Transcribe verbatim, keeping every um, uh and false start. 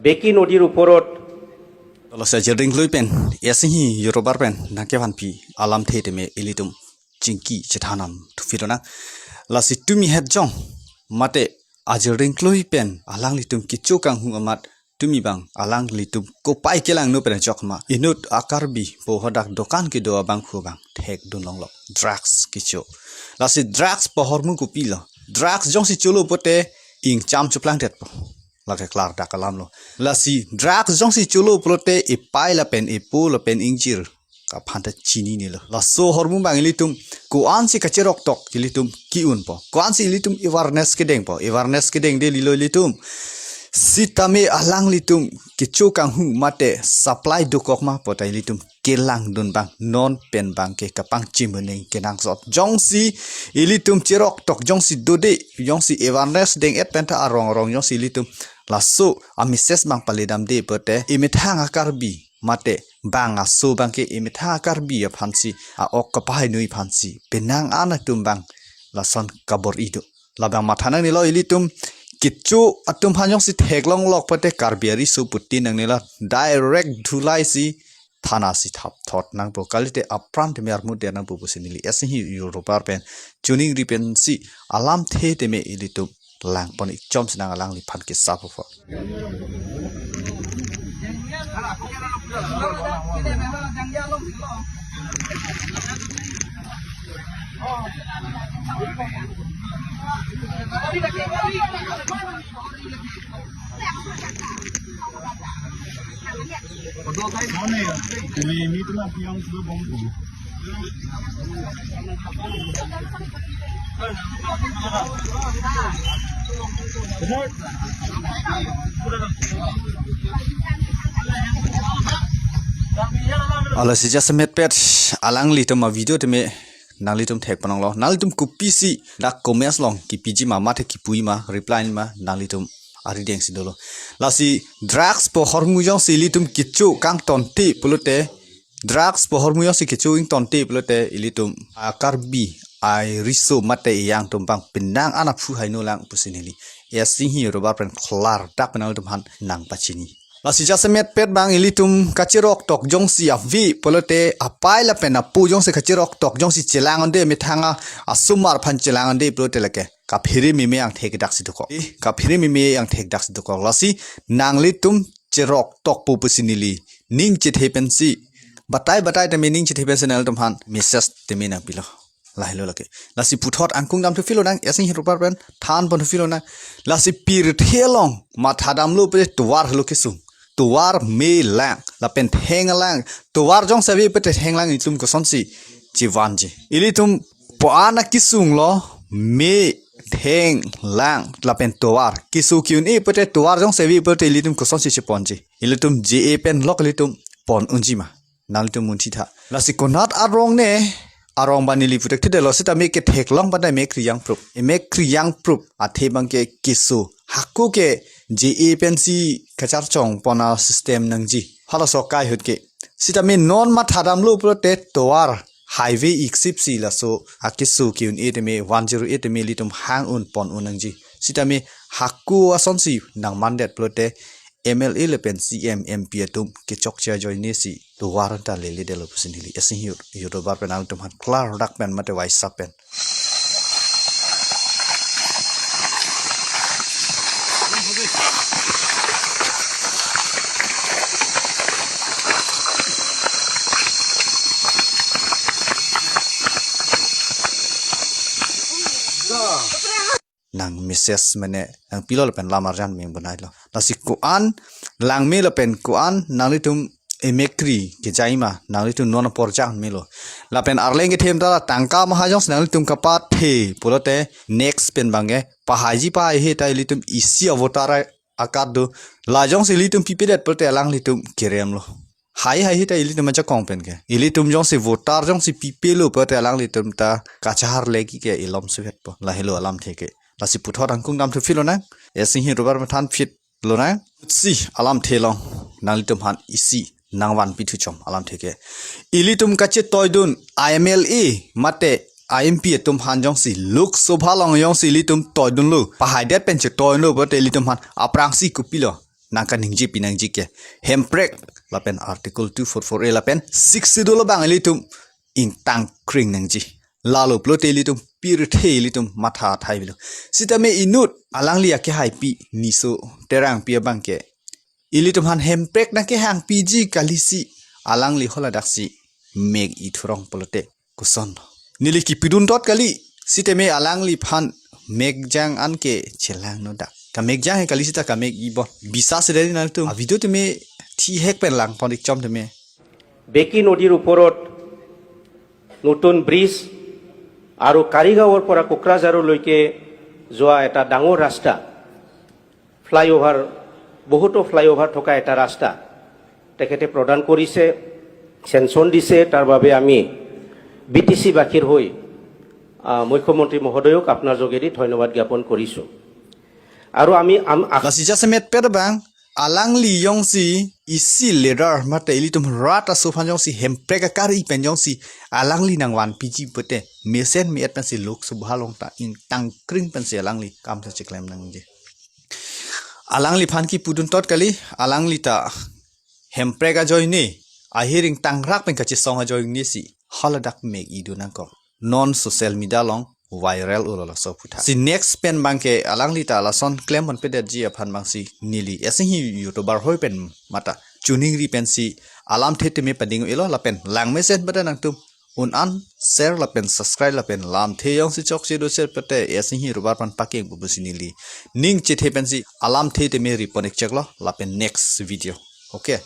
বেকী নদীৰ ওপৰত। Tolose ajir dingklui pen, esi hi Yorubar pen nangkevanpi alamthe teme ilitum chingki chethanam thupi lonang. Lasi tumi het jong mate ajir dingklui pen alanglitum kecho kanghu amat tumi bang alanglitum kopai kelangno pen ajok ma inut a Karbi po hadak dokan kedo abangphu bang thekdun longlok drugs kecho. Lasi drugs pu ahormu kopilo? Drugs jongsi cholo pote ingcham choplangdetpo. Lake klardak alamlo. Lasi drugs jongsi cholo pulote epai lapen epo lapen ingjir kaphanta chininelo. Laso ahormu bang ilitum ko-ansi kacheroktok ilitum ki-unpo, ko-ansi ilitum awareness kedengpo, awareness kedengde lilo ilitum. Sitame alanglitum kecho kanghu mate supply dokok ma puta ilitum kelangdun bang non pen bang ke kapangchim aning kenangsot. Jongsi ilitum cheroktok, jongsi dode, jongsi awareness deng-et penta arong arong jongsi ilitum laso a message bang paledamde pote, emethang a Karbi mate bang aso bang ke emethang a Karbi aphansi, a-ok kapahainui aphansi penang an atum bang lason kabor-i do. Labang matha nangnelo ilitum, kecho atum aphan jongsi theklonglok pote Karbi ariso putin nangnelo, direct dhulai si thana si thapthot nangpo, kalite apran teme armut der nangpo pusi neli esi hi Yorubar pen choningri pensi alamthe teme ilitum langpon ikchom sinang alangliphan kesapo. Alo, si jasemet pet alanglitum a video teme nanglitum thekponlonglo. Nanglitum kopisi dak comments along kipiji ma, mate kipui ma, reply ma, nanglitum arideng si dolo. Lasi drugs pu ahormu jongsi ilitum kecho kangtonte pulote, drugs pu ahormu jongsi kecho ingtonte pulote, ilitum a Karbi ariso mate ejang atum bang penang an aphu haino lang pusi neli esi hi Yorubar pen klardak pen nanglitum aphan nangpachini. Lasi jasemet pet bang ilitum kacheroktok jongsi ave pulote, apai lapen apo jongsi kacheroktok jongsi chelang-onde, methang a asomar aphan chelang-onde pulote lake kaphere meme angthek daksi dokok. Eh, kaphere meme angthek daksi dokok. Lasi nanglitum cheroktok po pusi neli ning chethe pensi, batai batai teme ning chethe pensi nanglitum aphan message teme nangpilo. Lahelo lake. Lasi puthot angkung dam thupi lonang, esi hi Yorubar pen thanpon thupi lonang. Lasi pirthe along mathadamlo pute tovar helo kesung. Tovar me lang, lapen theng lang. Tovar jongsi ave pute theng lang itum kosonsi chevanji? Ilitum po-an akesung lo, me, theng, lang, lapen tovar. Keso ke-un-e pute tovar jongsi ave pute ilitum kosonsi cheponji? Ilitum je-e pen lok ilitum pon unji ma? Nanglitum munthitha. Lasi konat arong ne, arong bang neli puthot thedetlo, sitame ketheklong panta emek kriyang prup. Emek kriyang prup athe bang ke keso. Hako ke je-e pensi kacharchong pon a system nangji. Halaso akai ahut ke. Sitame non mathadamlo pulote tovar highway iksipsi laso akeso ke-un-e teme, one zero eight teme ilitum hang un pon un nangji. Sitame hako asonsi nangmandet pulote M L A lapen C M, M P atum kechokche ajoine si tovar ta leledetlo pusi neli esi hi Yorubar pen nanglitum aphan klardak pen mate waisa pen. Nang message mane nangpilo lapen lam arjan meng bonailo. Lasi ko-an langme lapen ko-an nanglitum emek kri kejai ma, nanglitum non apor jang melo. Lapen arleng kethem ta tangka maha jongsi nanglitum kapathe pulote next pen bang ke pahaiji pahai he ta ilitum isi a voter a-card do. La jongsi ilitum pipedet pulote alanglitum keremlo. Hai hai he ta ilitum ajakong pen ke. Ilitum jongsi voter jongsi pipelo pulote alanglitum ta kachahar legi ke ilom suhetpo. Lahelo alamthe ke. Lasi puthot angkung dam thupi lonang. Esi hi Yorubar pen thanpit lonang. Si alamthe along nanglitum aphan isi nangvanpi thuchom alamthe ke. Ilitum kachetoidun M L A mate I M P atum aphan jongsi Lok Sabha along jongsi ilitum toidunlo, pahaidet pen chetoidunlo pulote ilitum aphan aphrangsi kopilo nangkaningje pinangji ke, hemprek lapen Article two four four A lapen Sixth Schedule abang ilitum ingtang kring nangji. Lalo pulote ilitum pirthe ilitum matha athai avelo. Sitame inut alangli akehaipi Niso Terangpi abang ke ilitum aphan hemprek nangkehangpiji kalisi alangli haladaksi mek-i thurong pulote koson? Neli kipudun tot kali, sitame alangliphan mekjang anke chelangno dak. Kamekjang he kali sita kamek-i bon. Bisa sedari nangtum a-video tame thihek pen langpon ikchom tame. বেকী নদীৰ ওপৰত নতুন ব্ৰিজ আৰু কাৰিগাঁৱৰ পৰা কোকৰাঝাৰলৈকে যোৱা এটা ডাঙৰ ৰাস্তা, ফ্লাইঅভাৰ, বহুতো ফ্লাইঅভাৰ থকা এটা ৰাস্তা তেখেতে প্ৰদান কৰিছে, চেংচন দিছে। তাৰ বাবে আমি বি টি চিবাসীৰ হৈ আহ, মুখ্যমন্ত্ৰী মহোদয়ক আপোনাৰ যোগেদি ধন্যবাদ জ্ঞাপন কৰিছোঁ। আৰু আমি আম- আশা Lasi jasemet per bang alangli jongsi isi leader mate ilitum rat aso aphan jongsi hemprek akari pen jongsi alangli nangvanpiji pulote mesen me-et pensi Lok Sabha along ta ingtang kring pensi alangli kam ta chiklem nangji. Alangliphan kipudun tot kali, alangli ta hemprek ajoine, ahir ingtangrak pen kachesong ajoinesi haladak mek-i dun nangkok. Non social media along viral ulo laso aphuthak. Si next pen bangke alangli ta lason klemponpedetji aphan bangsi neli esi hi YouTuber hoi pen mata choningri pensi alamthe tame pading-ilo lapen langmesen pada nangtum un-an share lapen subscribe lapen lamthe jongsi chokche do share pete esi hi YouTuber aphan pakeng pupusi neli ning chethe pensi alamthe tame ripon-ik cheklo lapen next video. Okay.